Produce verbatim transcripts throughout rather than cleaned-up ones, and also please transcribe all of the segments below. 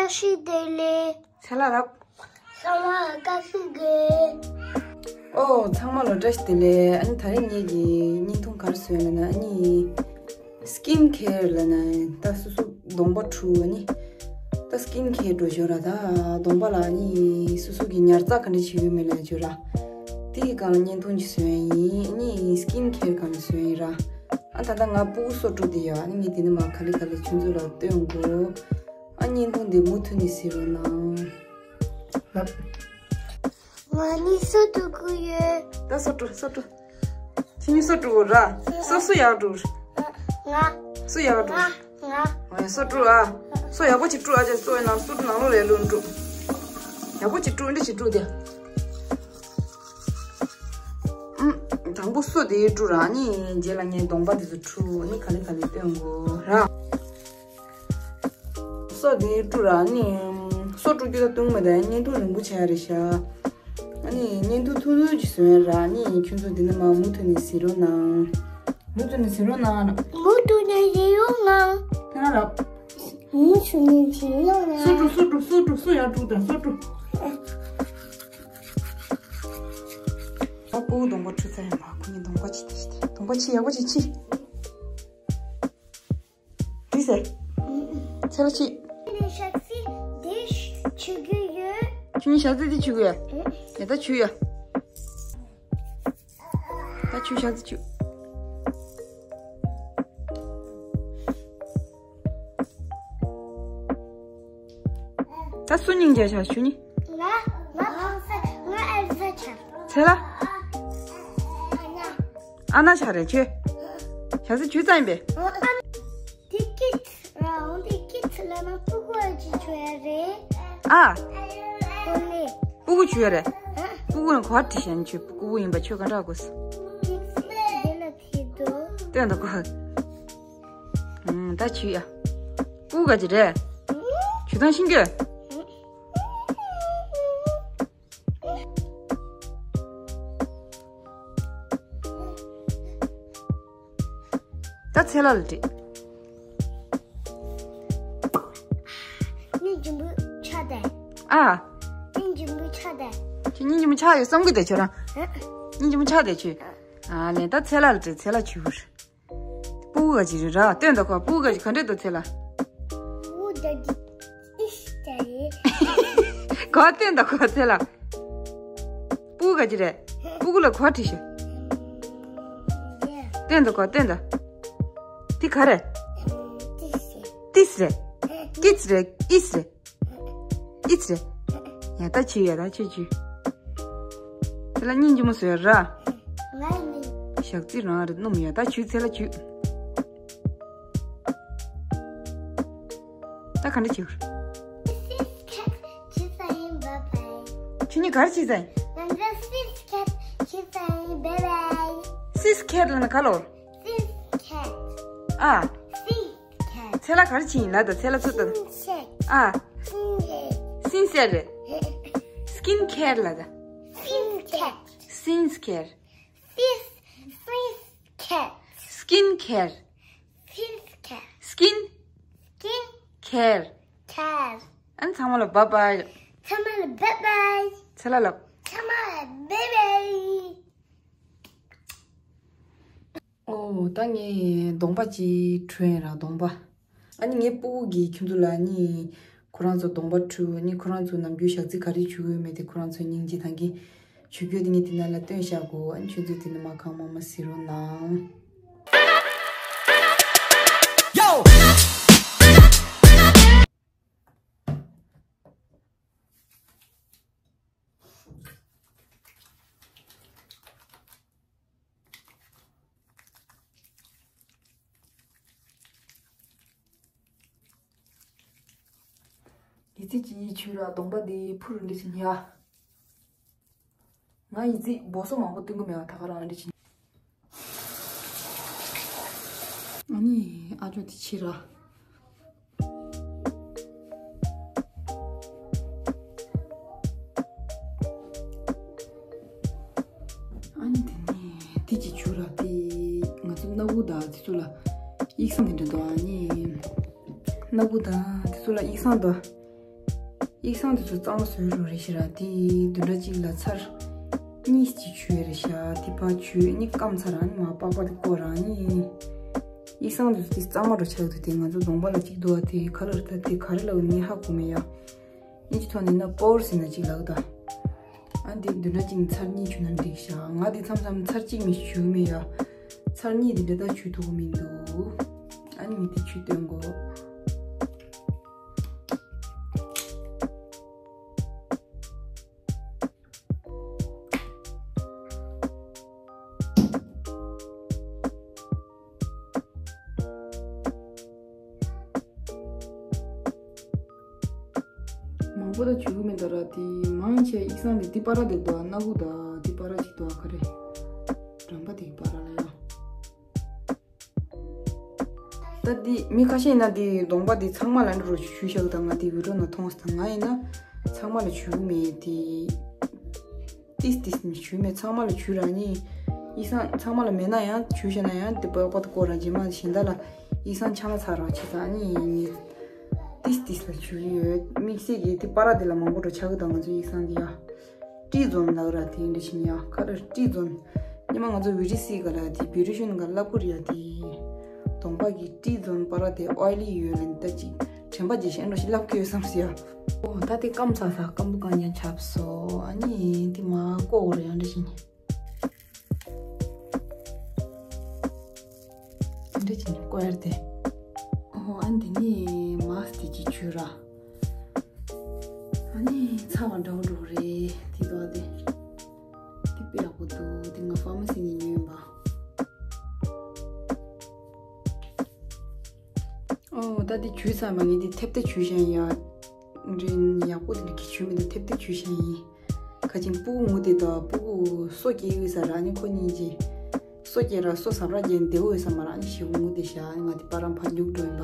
བཀྲ་ཤིས་བདེ་ལེགས། ཚེ་ལ་རབ། ཚང་མ་ལ་བཀྲ་ཤིས་བདེ་ལེགས། ཨོ་ཚང་མ་ལ་བཀྲ་ཤིས་བདེ་ལེགས། ཨ་ནི་ད་རེས་ངེད་ཀྱི་བརྙན་ཐུང་ག་རེ་བཟོས་ཡོད་ལབ་ན། ཨ་ནི་སི་ཀིན་ཁེར་ལབ་ན་ད་སོ་སོ་གདོང་པ་འཁྲུ། ཨ་ནི་ད་སི་ཀིན་ཁེར་འགྲོ་ཞོར་ར་ད་གདོང་པ་ལ་ཨ་ནི་སོ་སོ་གི་ཉར་ཚགས་ག་འདྲ་བྱེད་ཡོད་མེད་ལབ་ཞོར་ར་དེའི་སྒང་ལ་བརྙན་ཐུང་ཅིག་བཟོས་ཡིན། ཨ་ནི་སི་ཀིན་ཁེར་སྒང་ལ་བཟོས་ཡིན་ར། ཨ་ད་ལྟ་ང་སྤུ་གུ་སོ་དཀྲུགས་དེ་ཡོད། ཨ་ནི་ངས་དེ་ནི་མ་ག་ལེ་ག་ལེ་ཁྱོད་ཚོ་ལ་སྟོན་དགོས། ཨ་བརྙན་ཐུང་དེ་མུ་མཐུད་ནས་གཟིགས་རོགས་གནང་། ལབ། ང་ནི་སོ་དཀྲུག་གི་ཡོད། ད་སོ་དཀྲུགས། སོ་དཀྲུགས། ཁྱེད་གཉིས་སོ་དཀྲུགས་ར། སོ་སོ་ཡག་དཀྲུགས། ང་། སོ་ཡག་དཀྲུགས། ང་། ང་། ང་ཡང་སོ་དཀྲུགས་ཨ། སོ་ཡག་པོ་ཅིག་དཀྲུགས་ཨ། ཅེ་སོ་ཡི་ནང་སོ་དཀྲུགས་ནང་ལོགས་ལ་ལོག་དཀྲུགས། ཡག་པོ་ཅིག་དཀྲུགས། འདི་ཅིག་དཀྲུགས་དེ། ཨུམ། དང་པོ་སོ་དེ་དཀྲུགས་ར། ཨ་ནི་རྗེས་ལ་ངས་གདོང་པ་དེ་ཚོ་འཁྲུ། ཨ་ནི་ག་ལེ་ག་ལེ་སྟོན་དགོས་ར། སོ་དེ་དཀྲུགས་ར། ཨ་ནི་སོ་དཀྲུག་རྒྱུ་ད་ལྟུང་མེད། ད་བརྙན་ཐུང་རིང་པོ་བྱས་རེད་ཤག་ཨ་ནི་བརྙན་ཐུང་ཐུང་ཐུང་ཅིག་བཟོས་ར། ཨ་ནི་ཁྱོད་ཚོ་འདི་ནས་མ་མུ་མཐུད་ནས་གཟིགས་རོགས་གནང་། མུ་མཐུད་ནས་གཟིགས་རོགས་གནང་། མུ་མཐུད་ནས་གཟིགས་རོགས་གནང་། ང་ར། མུ་མཐུད་ནས་གཟིགས་རོགས་གནང་། སོ་དཀྲུགས། སོ་དཀྲུགས། སོ་དཀྲུགས། སོ་ཡག་དཀྲུགས་དང་། སོ་དཀྲུགས། ཨ་ཁུ་གདོང་པ་འཁྲུ་ཚར་ཡིན་པ། ཁོ་གཉིས་གདོང་པ་ཕྱིས་ཏེ། གདོང་པ་ཕྱིས། ཡག་པོ་ཅིག་ཕྱིས། འགྲིག་ཟེར། ཚེ་ལ་ཕྱིས། ནི་ཞག་ཚི་འདི་ཆུ་རྒྱུ་ཡོད། ཁྱོད་གཉིས་ཞག་ཚི་འདི་ཆུ་གི་ཡ། ཡ་ད་ཆུ་ཡ། ད་ཆུ་ཞག་ཚི་ཆུ། ད་སུ་སྙིང་རྗེ་ཆགས། ཆུ་ནི། ང་། ང་ཕང་ས། ང་ཨེལ་ས་ཆགས། ཚེ་ལ། ཨ་ན། ཨ་ན་ཆགས་རེད་ཁྱོད། ཞག་ཚི་ཆུ་ཙམ་ཡིན་པས། ཨ། འདི་ཀི་ཙི་ར། འོ་འདི་ཀི་ཙི་ལ་ན་སྤུ་གུ་ཨ་ཅི་ཆོ་ཡ་རེད། ཨ། འོ་ནི། སྤུ་གུ་ཆོ་ཡ་རེད། ཨ། སྤུ་གུ་ནི་གོ་བ་དྲིས་ཤག་ནི་ཆོས་སྤུ་གུ་ཡིན་པ་ཆོས་ག་འདྲ་དགོས། འདི་ལ་ཐིག་འདུག་སྟོན་དང་གོ། ཨུམ། ད་ཆུ་ཡ། སྤུ་གུ་ག་ཅི་རེད། ཆུ་ཐང་ཤིང་གི། ད་ཚེ་ལ་ལ་དྲིས། སྙིང་རྗེ་མོ་ཆགས་དེ། ཨ། སྙིང་རྗེ་མོ་ཆགས་དེ། ཁྱོད་སྙིང་རྗེ་མོ་ཆགས་ཡོད་བསམ་གི་དེ་ཁྱོད་རང་། ཨ། སྙིང་རྗེ་མོ་ཆགས་དེ་ཁྱོད། ཨ་ལེ། ད་ཚེ་ལ་ལ་དྲིས། ཚེ་ལ་ཆུ་བུར། སྤུ་གུ་ག་ཅི་རེད་ར། སྟོན་དང་གོ། སྤུ་གུ་ག་ཅི་ག་འདྲས་འདུག་ཚེ་ལ། སྤུ་གུ་ག་ཅི་ཨིས་ཏ་རེད། གོ། སྟོན་དང་གོ་ཚེ་ལ། སྤུ་གུ་ག་ཅི་རེད། སྤུ་གུ་ལ་གོ་བྲིས་ཤག་སྟོན་དང་གོ། སྟོན་དང་། དེ་ག་རེད། ཏིས་རེད། ཏིས་རེད། ཀིས་རེད། ཨིས་རེད། ཨིས་རེད། ཡ་ད་ཆུ་ཡ། ད་ཆུ་ཆུ། ཚེ་ལ་སྙིང་རྗེ་མོ་བཟོས་ར། ང་ནི། ཞག་རྩི་རང་རེད་སྣུམ་ཡ། ད་ཆུ་ཚེ་ལ་ཆུ། ད་ག་འདྲ་བྱེད། སིས་ཁེད་བྱེད་ས་ཡིན་པ་པའི། ཁྱོད་གཉིས་ག་རེ་བྱེད་ས་ཡིན། ང་ཚོ་སིས་ཁེད་བྱེད་ས་ཡིན་པ་པའི། སིས་ཁེད་ལབ་ན་ག་ལོར། སིས་ཁེད། ཨ། སིས་ཁེད། ཚེ་ལ་ག་རེ་བྱེད་ཡིན་ལབ་དང་། ཚེ་ལ་ཚུར་ལྟ་དང་། སིན་ཁེད། ཨ། སིན་ཁེད། སིན་ཟེར་རེད། སི་ཀིན་ཁེར་ལབ་དང་། སིན་ཁེད། སིན་ཁེར། སིས། སིས་ཁེད། སི་ཀིན་ཁེར། སིས་ཁེད། སི་ཀིན། སི་ཀིན། ཁེར། ཁེད། ཨ་ནི་ཚང་མ་ལ་བཱའི་བཱའི། ཚང་མ་ལ་བཱའི་བཱའི། ཚེ་ལ་ལབ། ཚང་མ་ལ་བཱའི་བཱའི། ཨོ། ད་ངས་གདོང་པ་ཅིག་འཁྲུ་ཡིན་ར། གདོང་པ། ཨ་ནི་ངའི་སྤུ་གུ་གིས་ཁྱོད་ཚོ་ལ་ནི་ཁོ་རང་ཚོ་གདོང་པ་འཁྲུ། ཨ་ནི་ཁོ་རང་ཚོ་ནམ་རྒྱུན་ཞག་རྩི་ག་རེ་བྱུག་ཡོད་མེད་དེ་ཁོ་རང་ཚོ་སྙིང་རྗེ་དང་གི་བྱུག་རྒྱུ་དེ་ངས་དེ་ན་ལ་སྟོན་བཞག་གོ། ཨ་ནི་ཁྱོད་ཚོ་དེ་ན་མ་གང་མང་མང་གཟིགས་རོགས་གནང་། ཡི་ཙི་ཅི་ཆུ་ར་གདོང་པ་འདི་ཕུར་འདི་ཕྱིན་ཡ། ང་ཡི་ཙི་སྦོ་སོ་མང་པོ་སྟོན་གི་མེད་པ། ད་ག་རང་འདི་ཕྱིན། ཨ་ནི་ཨ་ཅོ་དེ་ཕྱི་ར། ཨ་ནི་དེ་ནས་དེ་ཅི་ཆུ་ར་དེ་ང་ཚོ་སྣ་ཁུག་དང་དེ་ཚོ་ལ་ཡིག་ཚང་དེ་འདྲ་འདུག་ཨ་ནི་སྣ་ཁུག་དང་དེ་ཚོ་ལ་ཡིག་ཚང་འདུག་ཡིག་ཚང་དེ་ཚོ་གཙང་མ་བཟོས་རོགས་རེད་ཤི་ར། དེ་བདུན་ཕྲག་གཅིག་ལ་ཚར་གཉིས་ཅིག་བྱུགས་ཡོད་རེད་ཤག་དེ་ཕར་བྱུགས་ནི་སྐམ་ཚར་ར་ནི་མ་པགས་པ་དེ་བཀོག་ར་ནི། ཡིག་ཚང་དེ་ཚོ་དེ་གཙང་མ་འགྲོ་ཆགས་འདུག་དེ་ང་ཚོ་གདོང་པ་ལ་གཅིག་འདུག་བ། དེ་ཁ་ལར་ད་དེ་ག་རེ་ལབ་ནི་ཧ་གོ་མེད་ཡ། ཨིན་ཇི་ཐོག་ནས་ན་པོར་ཟེར་ན་གཅིག་ལབ་ད། ཨ་འདི་བདུན་ཕྲག་གཅིག་ནས་ཚར་གཉིས་བྱུགས་ན་འགྲིག་ཤག་ང་འདི་མཚམས་མཚམས་ཚར་གཅིག་མི་བྱུགས་མེད་ཡ། ཚར་གཉིས་འདི་འདྲ་ད་བྱུགས་ཐུབ་ཀྱི་མི་འདུག་ཨ་ནི་མི་དེ་བྱུགས་སྟོན་གོ། མང་པོ་ད་བྱུག་གི་མེད་ད་ར། དེ་མང་ཆེ་ཡིག་ཚང་དེ་དེ་པར་དེ་འདུག་སྣ་ཁུག་ད་དེ་པར་ཅིག་འདུག་ཨ་ཁ་རེ། འགྲམ་པ་དེ་པར་ལ་ཡ། ད་དེ་མི་ཁ་ཤས་ཡིན་ན་དེ་གདོང་པ་དེ་ཚང་མ་ལ་འགྲོ་བྱུག་བཞག་ད་ང་དེ་བི་ཌིའོ་ནང་མཐོང་སོང་ད། ང་ཡིན་ན་ཚང་མ་ལ་བྱུག་མེད་དེ། ཏིས་ཏིས་མི་བྱུག་མེད་ཚང་མ་ལ་བྱུག་ར་ནི། ཡིག་ཚང་ཚང་མ་ལ་མེད་ན་ཡང་བྱུག་བཞག་ན་ཡང་དེ་པགས་པ་དེ་བཀོག་ར་རྗེས་མ་གཞན་དག་ལ་ཡིག་ཚང་ཆ་ན་ཚར་ར་བྱེད་ད་ནི་ཡིན་ནི། ཏིས་ཏིས་ལ་བྱུག་ཡོད། དམིགས་བསལ་གྱི་དེ་པར་དེ་ལ་མང་པོ་འགྲོ་ཆགས་གི་ད་ང་ཚོ་ཡིག་ཚང་དེ་ཡ། ཏི་ཛོན་ལབ་ར་དེ་འདྲ་ཞིག་ཡ། ཁ་ར་ཏི་ཛོན། ཉི་མ་ང་ཚོ་བི་ཊི་སི་ག་ལ་དེ་བི་ཊི་ཤོན་ག་ལབ་ཀུ་རེད་ཡ་དེ། གདོང་པ་གི་ཏི་ཛོན་པར་དེ་ཨོའི་ལི་ཡོད་ལ་ད་ཅིག་དྲན་པ་བརྗེད་ཤེས་འགྲོ་ཞིག་ལབ་ཀི་ཡོད་བསམ་སི་ཡ། ཨོ་ད་དེ་སྐམ་ཚ་ཚ་སྐམ་པོ་གང་ཡང་ཆབ་སོ། ཨ་ནི་དེ་མ་ཀོ་རེ་ཡང་འདྲ་ཞིག་ནི། འདྲ་ཅིག་ཀོ་ཡར་དེ། ཨོ་ཨ་འདི་ནི་མཱས་དེ་ཅིག་བྱུགས་ར། ཨ་ནི་ཚ་བ་འདྲ་བོ་འགྲོ་རེད་དེ་དོ་དེ། དེ་དཔེ་ཡག་པོ་འདུག་དེ་ང་ཕ་མ་སི་ནས་ཉོས་ཡིན་པ། ཨོ་ད་དེ་བྱུགས་ཚར་མ་ངས་དེ་ཐེབས་ཏེ་བྱུགས་བཞག་ཡ། རིན་ཡག་པོ་དེ་འདྲ་གི་བྱུགས་མི་འདུག་ཐེབས་ཏེ་བྱུགས་བཞག་ཡིན། ཁ་ཅིང་སྤུ་གུ་ངུ་དེ་དང་སྤུ་གུ་སོ་སྐྱེ་ཡོད་ས་ར་ནི་ཁོ་གཉིས་ཀྱི། སོ་སྐྱེ་ར་སོ་ཟབ་ར་རྒྱན་བདེ་བོ་ཡོད་ས་མ་ར་ནི་ཞེ་པོ་ངུ་དེ་བཞག་ང་དེ་པ་རམ་ཕ་རྒྱུག་འགྲོ་ཡིན་པ།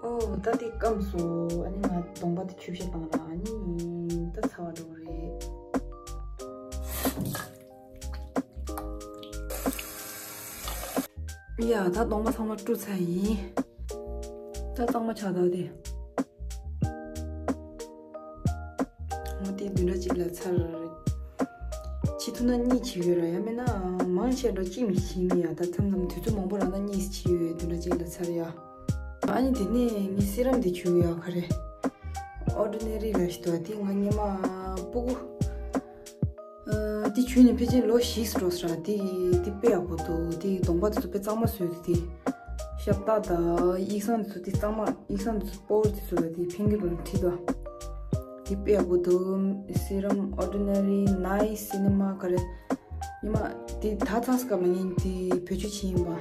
ཨོ་ད་དེ་སྐམ་སོང་། ཨ་ནི་ང་གདོང་པ་དེ་ཆུ་བཤལ་བཏང་ལ་ཨ་ནི་ད་ཚ་བ་འགྲོ་གི་རེད། ཡ་ད་གདོང་པ་ཚང་མ་བཀྲུས་ཚར་ཡིན། ད་གཙང་མ་ཆགས་ད་དེ། ངོ་དེ་བདུན་ཕྲག་གཅིག་ལ་ཚར། བྱེད་ཐུབ་ན་གཉིས་བྱེད་ཡོད་ར་ཡང་མིན་ན་མང་ཆེ་འགྲོ་གཅིག་མི་བྱེད་མི་ཡ་ད་མཚམས་མཚམས་དུས་ཚོད་མང་པོ་རག་ན་གཉིས་བྱེད་ཡོད་བདུན་ཕྲག་གཅིག་ལ་ཚར་ཡ། ཨ་ནི་དེ་ནས་ངས་སི་རམ་དེ་བྱུག་ཡ་ག་རེ། ཨོར་ཌི་ནེ་རི་ལ་ཞིག་འདུག་དེ་ང་སྔོན་མ་སྤུ་གུ། ཨ་དེ་བྱུག་ནས་ཕལ་ཆེར་ལོ་བཞི་ཙམ་འགྲོ་ས་ར་དེ་དེ་དཔེ་ཡག་པོ་འདུག་དེ་གདོང་པ་དེ་ཚོ་དཔེ་གཙང་མ་བཟོས་ཏེ་དེ། ཤ་སྟག་དང་ཡིག་ཚང་དེ་ཚོ་དེ་གཙང་མ་ཡིག་ཚང་དེ་ཚོ་པོར་དེ་ཚོ་ལ་དེ་ཕན་གི་རུ་ཁྲིད་དོ། དེ་དཔེ་ཡག་པོ་འདུག་སི་རམ་ཨོར་ཌི་ནེ་རི་ནའི་སི་ནི་མ་ག་རེ། ཉི་མ་དེ་ད་ཚ་སྐབས་ལ་ངས་དེ་བེད་སྤྱོད་བྱས་ཡིན་པ།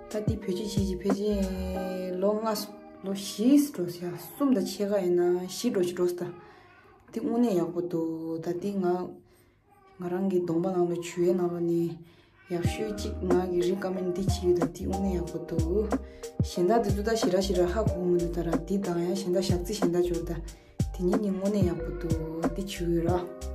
ད་དེ་བེད་སྤྱོད་བྱས་ཀྱི་ཕལ་ཆེར་ལོ་ལྔ་ལོ་བཞི་འགྲོ་ས་ཡ་གསུམ་དང་ཕྱེད་ཀ་ཡིན་ན་བཞི་འགྲོ་ཞིག་འགྲོ་ས་ད། དེ་དངོས་གནས་ཡག་པོ་འདུག་ད་དེ་ང་ང་རང་གི་གདོང་པ་ནང་ལ་བྱུག་ཡའི་ནང་ལ་ནི་ཡག་ཤོས་གཅིག་ང་གི་རི་ཀ་མེན་འདི་བྱེད་ཡོད་ད་འདི་དངོས་གནས་ཡག་པོ་འདུག་གཞན་དག་འདི་ཚོ་ད་ཞེ་དྲག་ཞེ་དྲག་ཧ་གོ་མི་འདུག་ད་ར་འདི་དང་ཡང་གཞན་དག་ཞག་རྩི་གཞན་དག་འབྱོར་ད་དེ་གཉིས་ནི་དངོས་གནས་ཡག་པོ་འདུག་འདི་བྱེད་ཡོད་ར།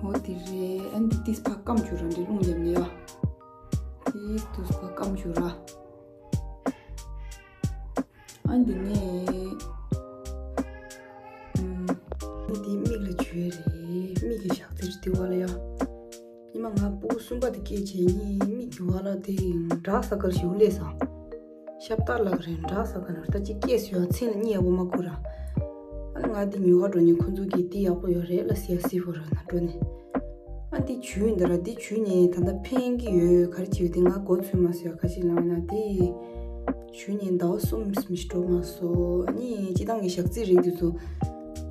འོ་དེ་རེད། ཨ་ནི་ཏིས་ཕ་སྐམ་བཅུག་ར་འདི་རླུང་རྒྱབ་ནས་ཡ། ཏིས་ཏུས་ཕ་སྐམ་བཅུག་ར། ཨ་འདི་ནས་ཨམ། འདི་མིག་ལ་བྱུག་ཡས་རེད། མིག་གི་ཞག་རྩི་རེད་དེ་བ་ལ་ཡ། ཉི་མ་ང་སྤུ་གུ་གསུམ་པ་དེ་སྐྱེས་རྗེས་ནི་མིག་གི་བ་ལ་དེ་འདྲ་ས་ཀར་ཞིག་སླེབས་སོང་། ཤ་སྟག་ལག་རེད་འདྲ་ས་ཀར་ད་ཅིག་སྐྱེས་སོང་ཡ་མཚན་ལ་གཉིད་ཡག་པོ་མ་ཁུག་ར། ཨ་ང་དེ་ཉོ་ག་འགྲོ་ནི་ཁོ་ཚོ་གིས་དེ་ཡག་པོ་ཡོད་རེད་ལ་ཟེར་ཡ་སི་ཧྥུ་ར་ན་འགྲོ་ནི། ཨ་འདི་བྱུས་འདི་ར་འདི་བྱུས་ནས་ད་ལྟ་ཕན་གྱི་ཡོད། ག་རེ་བྱས་ཡོད་དེ་ང་མགོ་ཚོས་མ་སོང་ཡ། ཁ་ཅིག་ལབ་ན་དེ་བྱུས་ནས་ཟླ་བ་གསུམ་མི་ཞིག་འགྲོ་མ་སོང་། ཨ་ནི་སྤྱི་བཏང་གི་ཞག་རྩི་རིགས་དེ་ཚོ་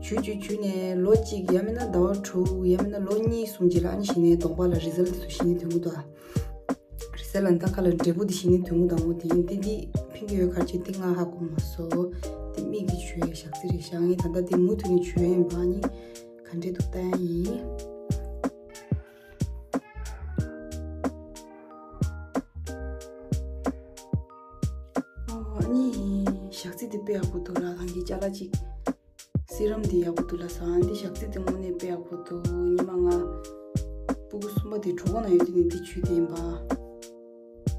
བྱུས་བྱུས་བྱུས་ནས་ལོ་གཅིག་ཡང་མིན་ན་ཟླ་བ་དྲུག་ཡང་མིན་ན་ལོ་གཉིས་གསུམ་རྗེས་ལ་ཨ་ནི་གཞི་ནས་གདོང་པ་ལ་རི་ཛལ་དེ་ཚོ་གཞི་ནས་ཐོན་གི་འདུག་ཨ། རི་ཛལ་ལ་ད་ཁ་ལ་འབྲས་བུ་དེ་གཞི་ནས་ཐོན་གི་འདུག་ཨ། འོ་དེ་ཡིན་དེ་འདི་ཕན་གྱི་ཡོད་ག་རེ་བྱས་དེ་ང་ཧ་གོ་མ་སོང་། དེ་མིག་གི་བྱུས་ཡ་ཞག་རྩི་རེད་ཤག་ངས་ད་ལྟ་དེ་མུ་མཐུད་ནས་བྱུས་ཡ་ཡིན་པ་ཨ་ནི་ག་འདྲས་འདུག་ལྟ་ཡ་ཡིན། ཨོ་ཨ་ནི་ཞག་རྩི་དེ་དཔེ་ཡག་པོ་འདུག་ར། རང་གི་ཅ་ལག་ཅིག་སི་རམ་དེ་ཡག་པོ་འདུག་ལ་ཟ། འདི་ཞག་རྩི་དེ་དངོས་གནས་དཔེ་ཡག་པོ་འདུག་ཉི་མ་ང་སྤུ་གུ་གསུམ་པ་དེ་གྲོད་ཁོག་ན་ཡོད་དུས་ནས་འདི་བྱུས་དེ་ཡིན་པ།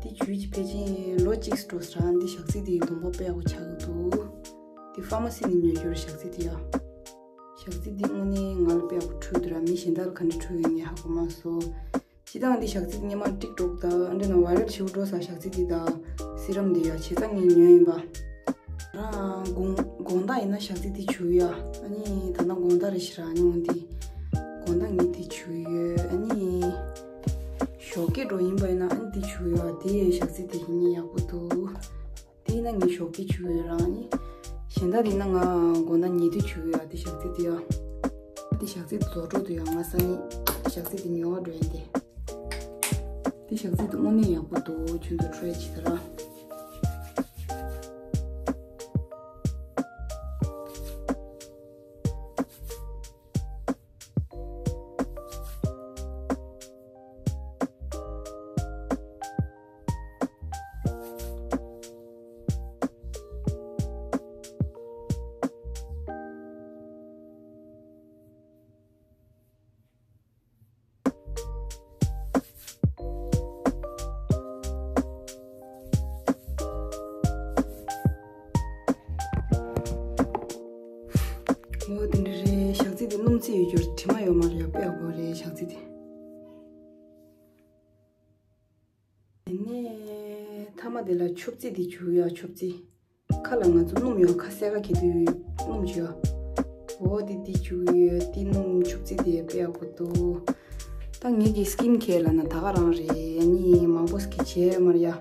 འདི་བྱུས་ཀྱི་ཕལ་ཆེར་ལོ་གཅིག་འགྲོ་ས་ར། འདི་ཞག་རྩི་དེ་གདོང་པ་དཔེ་ཡག་པོ་ཆགས་ཀྱི་འདུག་འདི་ཕ་མ་སི་ནས་ཉོས་རྒྱུ་ར་ཞག་རྩི་དེ་ཡ། ཞག་རྩི་འདི་དངོས་གནས་ང་ལ་དཔེ་ཡག་པོ་འཕྲོད་འདུག་ར། མི་གཞན་དག་ལ་ག་འདྲ་འཕྲོད་ཡོད་ངས་ཧ་གོ་མ་སོང་། སྤྱིར་བཏང་འདི་ཞག་རྩི་འདི་སྔོན་མ་ཀྲིག་ཀྲོག་དང་འདྲ་ན་ཝའི་རལ་ཞེ་པོ་འགྲོ་ས། ཞག་རྩི་འདི་དང་སི་རམ་འདི་ཡ་བྱས་ཙང་ངས་ཉོས་ཡིན་པ། རང་དགོང་དགོང་དག་ཡིན་ན་ཞག་རྩི་འདི་བྱུག་ཡ། ཨ་ནི་ད་ལྟ་དགོང་དག་རེད་ཤག་ར། ཨ་ནི་འོ་འདི་དགོང་དག་ངས་འདི་བྱུག་ཡོད། ཨ་ནི་ཞོགས་ཀས་འགྲོ་ཡིན་པ་ཡིན་ན་ཨ་ནི་འདི་བྱུག་ཡ། དེ་ཞག་རྩི་འདི་ཡིན་ཡག་པོ་འདུག་དེ་ན་ངས་ཞོགས་ཀས་བྱུག་ཡོད་རང་ནི། གཞན་དག་དེ་ན་ང་དགོང་དག་ཉལ་དུས་བྱུག་ཡོད་ཨ། དེ་ཞག་རྩི་དེ་ཡ། དེ་ཞག་རྩི་རྫོགས་འགྲོ་དུས་ཡ་ང་སང་ཉིན་ཞག་རྩི་དེ་ཉོ་བ་འགྲོ་ཡིན་ཏེ། དེ་ཞག་རྩི་དེ་དངོས་གནས་ཡག་པོ་འདུག་ཁྱོད་ཚོ་ཁྲོས་བྱེད་ད་ར། འོ་དེ་འདྲ་རེད། ཞག་རྩི་དེ་སྣུམ་རྩི་ཡོད་རྒྱུར་དྲི་མ་ཡོད་མ་རེད། དཔེ་ཡག་པོ་རེད་ཞག་རྩི་དེ། དེ་ནས་མཐའ་མ་དེ་ལ་ཆུ་རྩི་དེ་བྱུག་ཡ། ཆུ་རྩི། ཁ་ལ་ང་ཚོ་སྣུམ་ཡོད། ཁ་སེར་ཁ་གྱེས་དུས་སྣུམ་བྱུག་ཡ། འོ་དེ་དེ་བྱུག་ཡོད། དེ་སྣུམ་ཆུ་རྩི་དེ་དཔེ་ཡག་པོ་འདུག་ད་ངེད་ཀྱི་སི་ཀིན་ཁེར་ལབ་ན་ད་ག་རང་རེད། ཨ་ནི་མང་པོ་ཞིག་བྱས་མ་རེད་ཡ།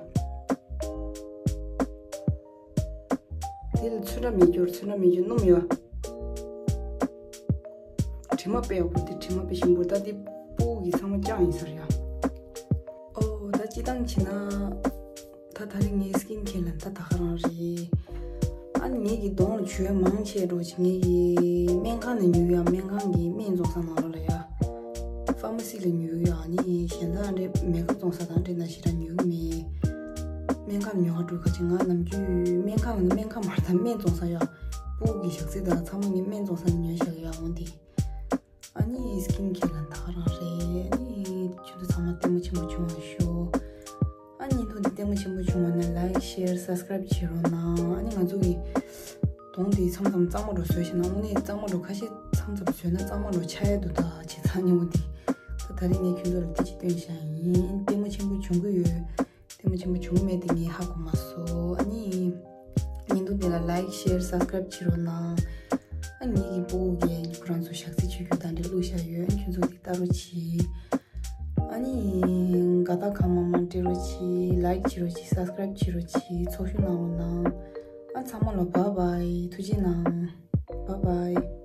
དེ་ལ་ཚོན་ཁྲ་མེད་རྒྱུར་ཚོན་ཁྲ་མེད་རྒྱུར་སྣུམ་ཡོད། དྲི་མ་དཔེ་ཡག་པོ་དེ་དྲི་མ་དཔེ་ཞིམ་པོ། ད་དེ་སྤུ་གུ་གི་ཚང་མ་བཅག་ཡིན་ས་རེད་ཡ། ཨོ་ད་སྤྱིར་བཏང་བྱས་ན་ད་ད་རེས་ངའི་སི་ཀིན་ཁེར་ལབ་ན་ད་ད་ག་རང་རེད། ཨ་ནི་ངེད་ཀྱི་གདོང་ལ་བྱུག་ཡ་མང་ཆེ་འགྲོ་ཅིག་ངེད་ཀྱི་སྨན་ཁང་ནས་ཉོས་ཡ། སྨན་ཁང་གི་སྨན་བཙོང་ས་ནང་ལོགས་ལ་ཡ། ཕ་མ་སི་ལ་ཉོས་ཡོད། ཨ་ནི་གཞན་དག་འདྲ་མེ་ཁབ་བཙོང་ས་དང་འདྲ་ན་ཞེ་དྲག་ཉོ་གི་མེད། སྨན་ཁང་ཉོ་ག་འགྲོ་ག་ཅིག་ང་ནམ་རྒྱུན་སྨན་ཁང་ལ་སྨན་ཁང་མ་རེད་ད་སྨན་བཙོང་ས་ཡ། སྤུ་གུ་གི་ཞག་རྩི་དང་ཚང་མ་ངས་སྨན་བཙོང་ས་ནས་ཉོས་བཞག་ཡ། འོ་དེ། ཨ་ནི་སི་ཀིན་ཁེར་ལབ་ན་ད་ག་རང་རེད། ཨ་ནི་ཁྱོད་ཚོ་ཚང་མ་ལྟད་མོ་ཆེན་པོ་བྱུང་བར་ཤོག་ཨ་ནི་ཐོག་འདི་ལྟད་མོ་ཆེན་པོ་བྱུང་བ་ན་ལའིཀ་ཤེར་སབ་སི་ཀ་རའིབ་བྱེད་རོགས་གནང་། ཨ་ནི་ང་ཚོ་གི་གདོང་འདི་མཚམས་མཚམས་གཙང་མ་འགྲོ་བཟོས་ཤེ་ན། དངོས་གནས་གཙང་མ་འགྲོ་ཁ་ཤས་མཚམས་མཚམས་བཟོས་ན་གཙང་མ་འགྲོ་ཆགས་ཡ་འདུག་ད་བྱས་ཙང་ཉིན་མོ་འདི་ད་ད་རེས་ངས་ཁྱོད་ཚོ་ལ་འདི་ཅིག་སྟོན་བཞག་ཡིན། ལྟད་མོ་ཆེན་པོ་བྱུང་གི་ཡོད། ལྟད་མོ་ཆེན་པོ་བྱུང་མེད་དེ་ངས་ཧ་གོ་མ་སོང་། ཨ་ནི་བརྙན་ཐུང་འདི་ལ་ལའིཀ་ཤེར་སབ་སི་ཀ་རའིབ་བྱེད་རོགས་གནང་། ཨ་ནི་ངེད་ཀྱི་སྤུ་གུ་གིས་ཁོ་རང་ཚོ་ཞག་རྩི་བྱུག་རྒྱུ་དང་འདྲ་བླུགས་བཞག་ཡོད། ཁྱོད་ཚོ་འདི་ལྟ་རོགས་གྱིས། ཨ་ནི་དགའ་རྟགས་གང་མང་མང་སྤྲད་རོགས་གྱིས། ལའིཀ་བྱེད་རོགས་གྱིས། སབ་སི་ཀ་རའིབ་བྱེད་རོགས་གྱིས། ཚོགས་ཞུགས་གནང་རོགས་གནང་། ཨ་ཚང་མ་ལ་བཱའི་བཱའི། ཐུགས་རྗེ་གནང་། བཱའི་བཱའི།